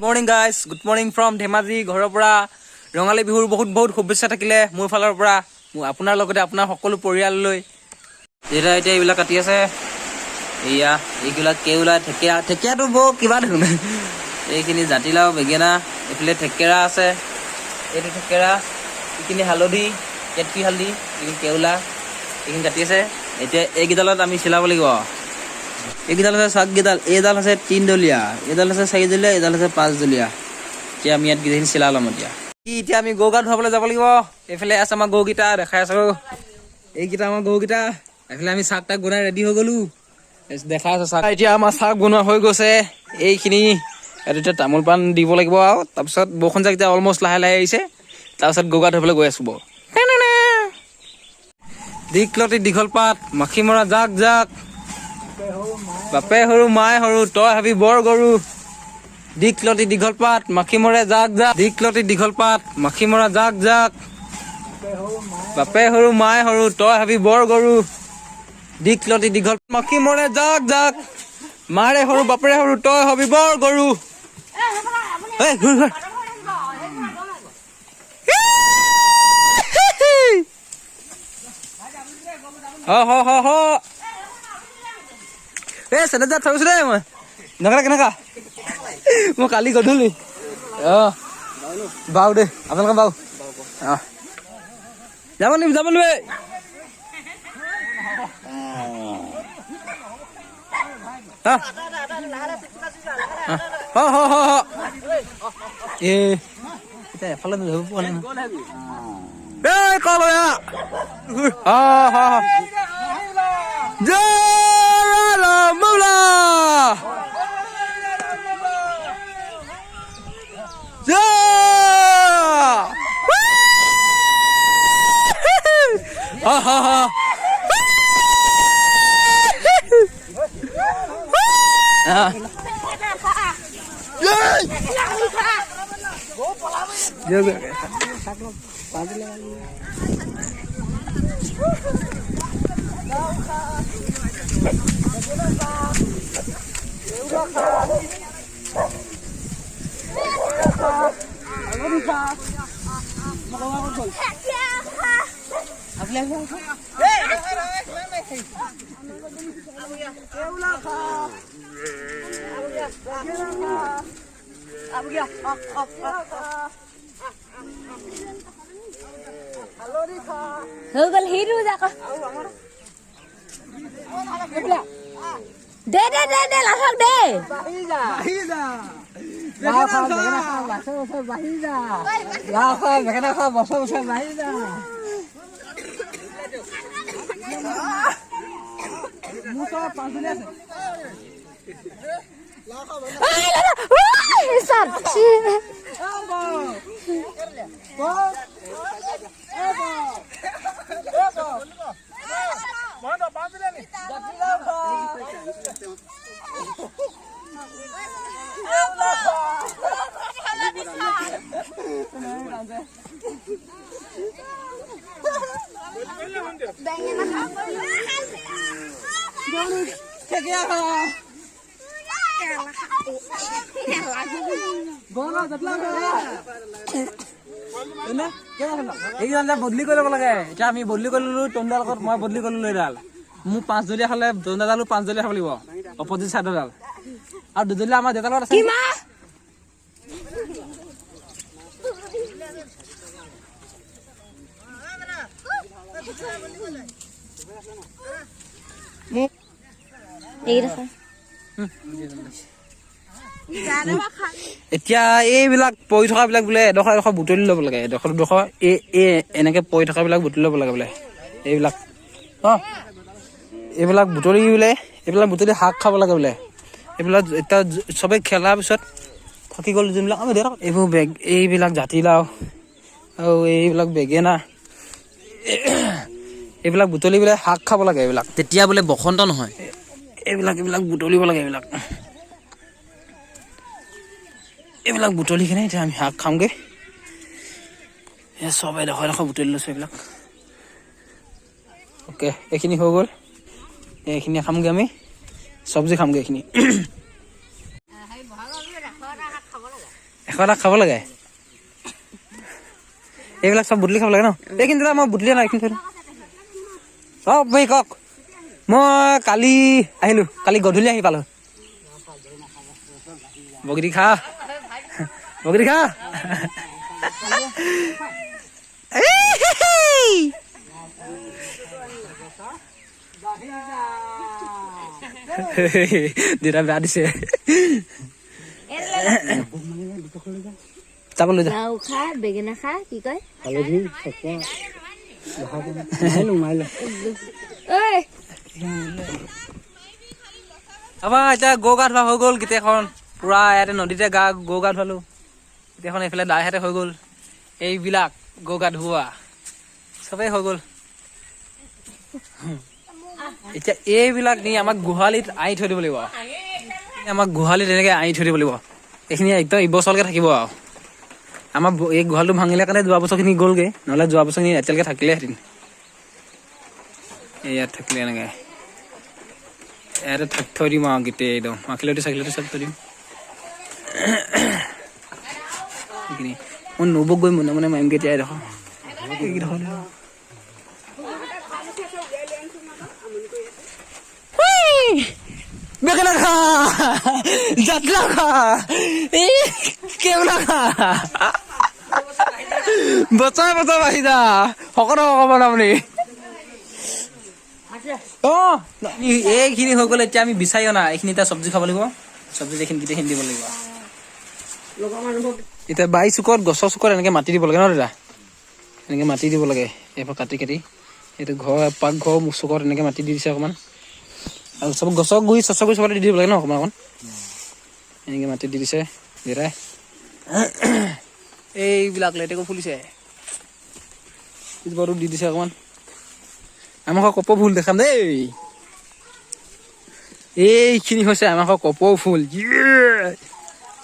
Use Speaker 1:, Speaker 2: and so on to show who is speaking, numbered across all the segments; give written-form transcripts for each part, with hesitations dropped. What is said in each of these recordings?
Speaker 1: Morning guys, good morning from Dhemaji. ঘৰৰ পৰা ৰঙালী বিহুৰ বহুত বহুত শুভেচ্ছা থাকিলে মোৰ ফালৰ পৰা, মোৰ আপোনাৰ লগতে আপোনাৰ সকলো পৰিয়াললৈ। দেউতা এতিয়া এইবিলাক কাটি আছে। এয়া এইবিলাক কেওলা, ঢেকীয়া। ঢেকীয়াটো বৰ কিবা দেখোন। এইখিনি জাতিলাও, বেঙেনা, এইফালে থেকেৰা আছে। এইটো থেকেৰা, এইখিনি হালধি। ইয়াত কি হালধি? এইখিনি কেওলা, এইখিনি কাটি আছে। এতিয়া এইকেইডালত আমি চিলাব লাগিব। এইকেইডাল হৈছে চাককেইডাল। এইডাল হৈছে তিনদলীয়া, এইডাল হৈছে চাৰিদলীয়া, এইডাল হৈছে পাঁচদলীয়া। এতিয়া আমি ইয়াত গোটেইখিনি চিলাই ল'ম। এতিয়া কি, এতিয়া আমি গৰু গা ধুৱাবলৈ যাব লাগিব। এইফালে আছে আমাৰ গৰুকেইটা, দেখাই আছো। এইকেইটা আমাৰ গৰুকেইটা। এইফালে আমি চাক তাক বনাই ৰেডি হৈ গলো, দেখাই আছো চাক। এতিয়া আমাৰ চাক বনোৱা হৈ গৈছে এইখিনি। ইয়াত এতিয়া তামোল পাণ দিব লাগিব আৰু তাৰপিছত বৰষুণ জাক এতিয়া অলমষ্ট লাহে লাহে আহিছে। তাৰপিছত গৰু গা ধুৱাবলৈ গৈ আছো। বৰ দীঘলতি দীঘল পাত, মাখি মৰা জাক জাক, বাপে সৰু মায়ে সৰু, তই হবি বৰ গৰু। দীঘলতি দীঘল পাত, মাখি মৰে জাক জাক। দীঘলতি দীঘল পাত, মাখি মৰা জাক জাক, বাপে সৰু মায়ে সৰু, তই হবি বৰ গৰু। দীঘলতি দীঘল, মাখি মৰে জাক জাক, মাৰে সৰু বাপেৰে সৰু, তই হবি বৰ গৰু। এই, ঘূৰ ঘূৰ। হ হ হ হ। এই চেনেজাৰ থৈ গৈছো দেই মই। নকৰা কেনেকা? মই কালি গধূলি। বাৰু দেই, আপোনালোকে বাৰু যাব নিবি, যাব নিবি। হ হ হ হ। এ এতিয়া এফালে ধৰিব পোৱা নাই। এই কলয়া। হ হ হ। জয় ৰাম মৌলা, জয়। হা হা হা।
Speaker 2: হৈ গ'ল। সেইটো যাক দে দে দে দে, লাখক দে।
Speaker 3: লাও খা, বেঙেনা খা, বছৰ বছৰ বাঢ়ি যা। লাও খা, বেঙেনা খা, বছৰ বছৰ বাঢ়ি যা।
Speaker 1: মোৰ ওচৰত পাঁচজনী আছে। এইকেইডাল বদলি কৰি ল'ব লাগে। এতিয়া আমি বদলি কৰি ললো তন্দাৰ লগত। মই বদলি কৰি ললো এইডাল। মোৰ পাঁচদলীয়া খালে তন্দাডালো পাঁচদলীয়া খাব লাগিব, অপজিট চাইডৰডাল। আৰু দুদলীয়া আমাৰ দেউতাৰ লগত আছে। এতিয়া এইবিলাক পৰি থকাবিলাক বোলে এডোখৰ এডোখৰ বুটলি ল'ব লাগে। এডোখৰ দুডোখৰ এই এই এনেকে পৰি থকাবিলাক বুটলি ল'ব লাগে বোলে। এইবিলাক এইবিলাক বুটলি বোলে, এইবিলাক বুটলি শাক খাব লাগে বোলে। এইবিলাক এতিয়া চবেই খেলাৰ পিছত থাকি গ'ল যোনবিলাক। এইবোৰ বেগ, এইবিলাক জাতিলাও আৰু এইবিলাক বেঙেনা, এইবিলাক বুটলি বোলে শাক খাব লাগে এইবিলাক।
Speaker 4: তেতিয়া বোলে বসন্ত নহয়।
Speaker 1: এইবিলাক বুটলিব লাগে। এইবিলাক বুটলি কিনে এতিয়া আমি শাক খামগৈ। এই চব এডোখৰ এডোখৰ বুটলি লৈছোঁ এইবিলাক। অ'কে, এইখিনি হৈ গ'ল। এইখিনি খামগৈ আমি, চব্জি খামগৈ এইখিনি। 100 এটা খাব লাগে। এইবিলাক চব বুটলি খাব লাগে ন? এইখিনি দাদা, মই বুটলি নাই, এইখিনি থৈ দিওঁ। অ ভাই, কওক। মই কালি আহিলো, কালি গধূলি আহি পালো। বগৰী খা, বগৰী খা। এই! দেউতা বেয়া দিছে। যাব, লৈ যা।
Speaker 2: লাও খা, বেঙেনা খা, কি কয়?
Speaker 3: হালধি চকোৱা মাৰিলো।
Speaker 2: ঐ।
Speaker 1: আমাৰ এতিয়া গৰু গা ধোৱা হৈ গ'ল। গোটেইখন পুৰা ইয়াতে নদীতে গৰু গা ধুৱালো গোটেইখন। এইফালে দাইহঁতে হৈ গ'ল। এইবিলাক গৰু গা ধোৱা চবেই হৈ গ'ল। এতিয়া এইবিলাক নি আমাক গোহালিত আঁৰি থৈ দিব লাগিব। আমাক গোহালিত এনেকে আঁৰি থৈ দিব লাগিব। এইখিনি একদম ইবছৰলৈকে থাকিব। আৰু আমাৰ এই গোহালিটো ভাঙিলে কাৰণে যোৱা বছৰখিনি গ'লগৈ, নহ'লে যোৱা বছৰখিনি এতিয়ালৈকে থাকিলেহেঁতেন। এই ইয়াত থাকিলে এনেকে ইয়াতে থৈ দিম আৰু গোটেই একদম মাখিলতি চাখিলতি চব থৈ দিম এইখিনি। মই নবৌক গৈ মনে মনে মাৰিমগৈ এতিয়া। এডোখৰ এইকেইডোখৰ বেঙেনা খা, জাতলা খা, এই কেওলা খা, বছৰ বছৰ বাঢ়ি যা। শকত হ'ব অকণমান আপুনি। অ, এইখিনি হৈ গ'ল। এতিয়া আমি বিচাৰি অনা এইখিনি এতিয়া চব্জি খাব লাগিব। চব্জি এইখিনি গোটেইখিনি দিব লাগিব। এতিয়া বাৰী চুকত, গছৰ চুকত এনেকে মাটি দিব লাগে ন দাদা? এনেকে মাটি দিব লাগে এইবোৰ কাটি কাটি। এইটো ঘৰ, পাকঘৰ চুকত এনেকে মাটি দি দিছে অকণমান। আৰু চব গছৰ গুৰি, চছৰ গুৰি চবতে দি দিব লাগে ন অকণমান অকণমান। এনেকে মাটি দি দিছে দেউতাই। এইবিলাক লেটেকু ফুলিছে, পিছবাৰটো দি দিছে অকণমান। আমাৰ ঘৰ কপৌ ফুল দেখাম দেই। এইখিনি হৈছে আমাৰ ঘৰ কপৌ ফুল। Yeah!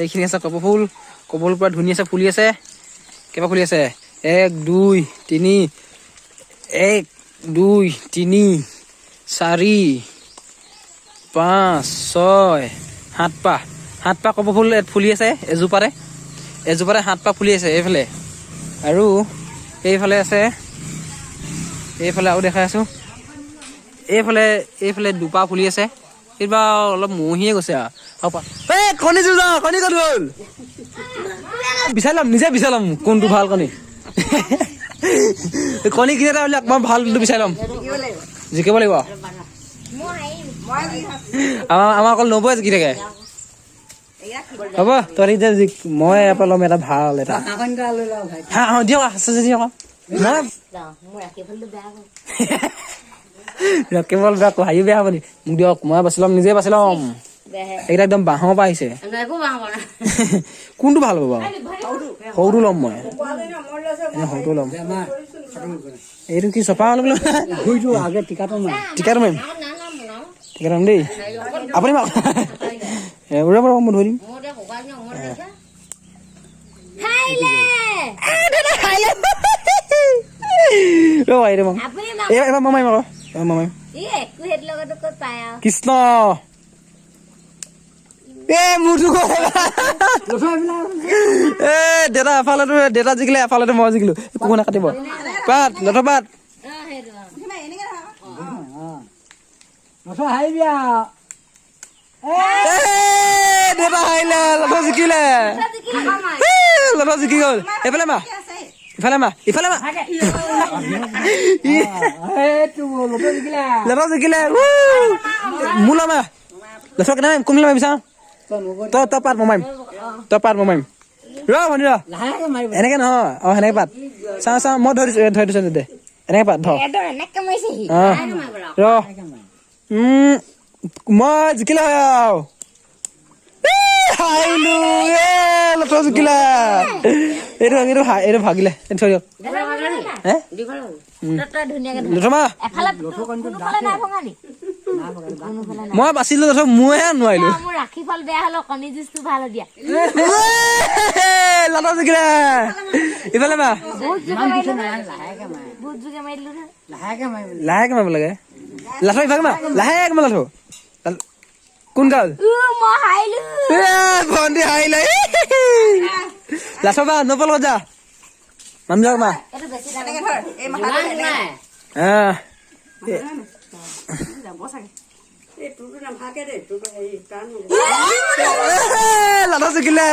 Speaker 1: এইখিনি আছে কপৌ ফুল। কপৌ ফুল পুৰা ধুনীয়া আছে, ফুলি আছে। কেইবা ফুলি আছে? 1, 2, 3, 1, 2, 3, 4, 5, 6, 7 পাহ, 7 পাহ কপৌ ফুল ইয়াত ফুলি আছে। এজোপাতে এজোপাতে 7 পাহ ফুলি আছে এইফালে। আৰু এইফালে আছে, এইফালে আৰু দেখাই আছো। এইফালে এইফালে দুপাহ ফুলি আছে। এইবাৰ অলপ মহিয়ে গৈছে আৰু এই কণী যুঁজা, কণী ক'ত গ'ল? বিচাৰি ল'ম, নিজে বিচাৰি ল'ম কোনটো ভাল কণী। কণী কিনে এটা উলিয়াওক, মই ভালটো বিচাৰি ল'ম। জিকিব লাগিব। আমাৰ অকল নবৌৱে জিকি থাকে। হ'ব, তই এতিয়া জিক, মই ইয়াৰ পৰা ল'ম এটা ভাল এটা। হা, অ, দিয়ক, আছে যদি আকৌ না।
Speaker 2: মোৰ ৰাখি ফলটো বেয়া হ'ল।
Speaker 1: ৰকেবল বেয়া, হাঁহি বেয়া হ'ব নি? মোক দিয়ক, মই বাছি ল'ম, নিজে বাছি ল'ম।
Speaker 2: বেয়াহে।
Speaker 1: এইকেইটা একদম বাঁহৰ পৰা আহিছে।
Speaker 2: একো বাঁহ বনা।
Speaker 1: কোনটো ভাল হ'ব বাৰু? সৰুটো ল'ম মই। এনে সৰুটো ল'ম। এইটো কি চফা হ'ল বোলে?
Speaker 3: আগে টিকাটো মাৰ।
Speaker 1: টিকাটো মাৰিম, টিকাটো মাৰিম দেই। আপুনি মাৰক। ৰ'ব ৰ'ব, মই ধৰি দিম।
Speaker 2: খাইলে।
Speaker 1: ৰ'ব, এইটো মাৰিম।
Speaker 2: আপুনি।
Speaker 1: এবাৰ মই মাৰিম আকৌ, এবাৰ মই মাৰিম।
Speaker 2: ই একো সেইটো লগতো ক'ত পায় আৰু।
Speaker 1: কৃষ্ণ, এ মোৰটো গ'ল। এ দেউতা, এফালেতো দেউতা জিকিলে, এফালেতো মই জিকিলো। একো নাকাটিব। পাত লথ পাত।
Speaker 2: অ, সেইটো অ।
Speaker 3: নথ হাৰিবি আৰু।
Speaker 1: এ দেউতা হাৰিলে, লথ জিকিলে। এ, লথ জিকি গ'ল। এইফালে মা, ইফালে মা, ইফালে মা।
Speaker 3: সেইটো লথ জিকিলে।
Speaker 1: লথ জিকিলে। মোৰ মা, লথ কেনে মাৰিম? কোনফালে মাৰিবি চাওঁ।
Speaker 3: তই নগৈ।
Speaker 1: তই পাত, মই মাৰিম। তই পাত, মই মাৰিম। ৰ ভণ্টি, ৰ।
Speaker 3: লাহেকে মাৰিব।
Speaker 1: এনেকে নহয় অ, সেনেকে পাত। চাওঁ চাওঁ, মই ধৰি দিছো, ধৰি দিছো দে। এনেকে পাত ধৰ।
Speaker 2: এইটো এনেকে মাৰিছেহি।
Speaker 1: অ, ৰ। মই জিকিলে হয় আৰু। হাৰিলো। এ লথ জিকিলে। এইটো ভাগিলে, এইটো থৈ দিয়ক। হে।
Speaker 2: তই ধুনীয়াকে
Speaker 1: লথ মা।
Speaker 2: এফালে কোনোফালে নাই ভঙা নি? কোনোফালে নাই।
Speaker 1: মই বাচিলো লথ, মইহে নোৱাৰিলো।
Speaker 2: মোৰ ৰাখি ফল বেয়া হলেও কণী যুঁজটো ভাল হ'ব দিয়া।
Speaker 1: লথ জিকিলে। ইফালে মা।
Speaker 2: বহুত জোৰকে মাৰিলো নহয়। বহুত জোৰকে মাৰি দিলো নহয়।
Speaker 3: লাহেকে মাৰিব।
Speaker 1: লাহেকে মাৰিব লাগে লাথ। ইফালে মা, লাহেকে মা লাথ। কোন গাল?
Speaker 2: উ, মই হাৰিলো।
Speaker 1: এ ভণ্টি হাৰিলে। লাথৌ বা নপল যা মানুহবিলাক মা। লাথৌ জিকিলে,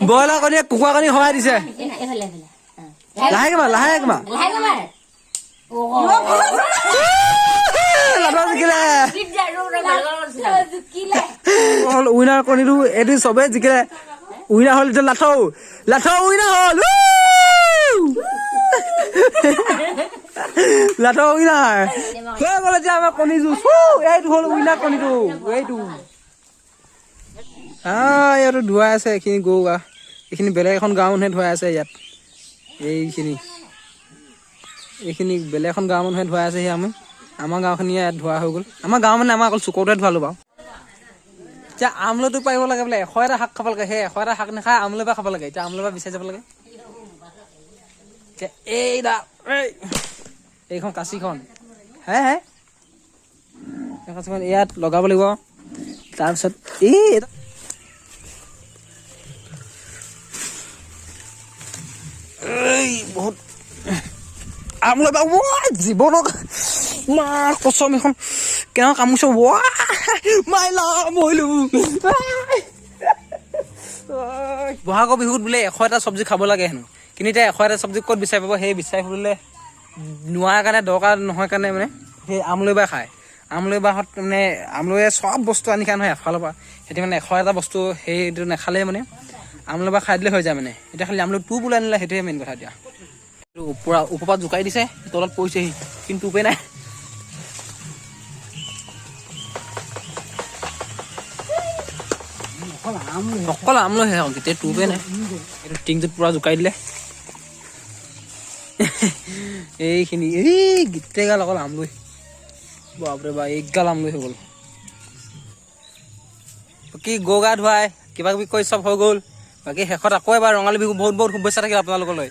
Speaker 1: ব্ৰইলাৰ কণীয়ে কুকুৰা কণী সহায় দিছে। লাহেকে মাৰ, লাহেকে মাৰ। লাথৌ জিকিলে, উইনাৰ কণীটো এইটো চবেই জিকিলে। উইনাৰ হ'ল এতিয়া লাথৌ, লাথৌ উইনাৰ হ'ল, লাথৌ উইনাৰ হৈ গ'ল। এতিয়া আমাৰ কণী যুঁজ, এইটো হ'ল উইনাৰ কণীটো, এইটো। ইয়াতো ধুৱাই আছে এইখিনি গৰু গা, এইখিনি বেলেগ এখন গাঁৱৰ মানুহে ধুৱাই আছে ইয়াত। এইখিনি বেলেগ এখন গাঁৱৰ মানুহে ধুৱাই আছে। আমি আমাৰ গাঁওখিনিয়ে ইয়াত ধোৱা হৈ গ'ল। আমাৰ গাঁও মানে আমাৰ অকল চুকৰটোৱে ধুৱালো বাৰু। এতিয়া আমলটো পাৰিব লাগে বোলে, 101টা শাক খাব লাগে। সেই 101টা শাক নাখায় আমলৈ পৰা খাব লাগে। এতিয়া আমলৈ পৰা বিচাৰি যাব লাগে। এতিয়া এইখন কাঁচিখন, হে হে কাঁচিখন ইয়াত লগাব লাগিব। তাৰপিছত এই বহুত আমলৈ পৰা জীৱনক মা কচম এইখন কেনেকুৱা কামুৰিছে। মাইলা মৰিলো। বহাগৰ বিহুত বোলে 101টা চব্জি খাব লাগে হেনো, কিন্তু এতিয়া 101টা চব্জি ক'ত বিচাৰি পাব? সেই বিচাৰি ফুৰিলে নোৱাৰা কাৰণে, দৰকাৰ নহয় কাৰণে মানে সেই আমলৈ বাহ খায়। আমলৈ বাহত মানে আমলৈয়ে চব বস্তু আনি খায় নহয় এফালৰ পৰা। সেইটো মানে 101টা বস্তু সেইটো নাখালেই মানে আমলৈ বাহ খাই দিলে হৈ যায় মানে। এতিয়া খালি আমলৈ টোপ ওলাই আনিলে, সেইটোৱে মেইন কথা। এতিয়া ওপৰৰ পৰা জোকাৰি দিছে, তলত পৰিছেহি, কিন্তু টোপেই নাই। অকল আমলৈহে, গোটেই টোপেই নাই। এইটো টিংটোত পুৰা জোকাৰি দিলে এইখিনি, এই গোটেইগাল অকল আমলৈ। বাপৰে বা, এইগাল আমলৈ হৈ গ'ল। বাকী গৰু গা ধুৱাই কিবা কিবি কৰি চব হৈ গ'ল। বাকী শেষত আকৌ এবাৰ ৰঙালী বিহু বহুত বহুত শুভেচ্ছা থাকিল আপোনালোকলৈ।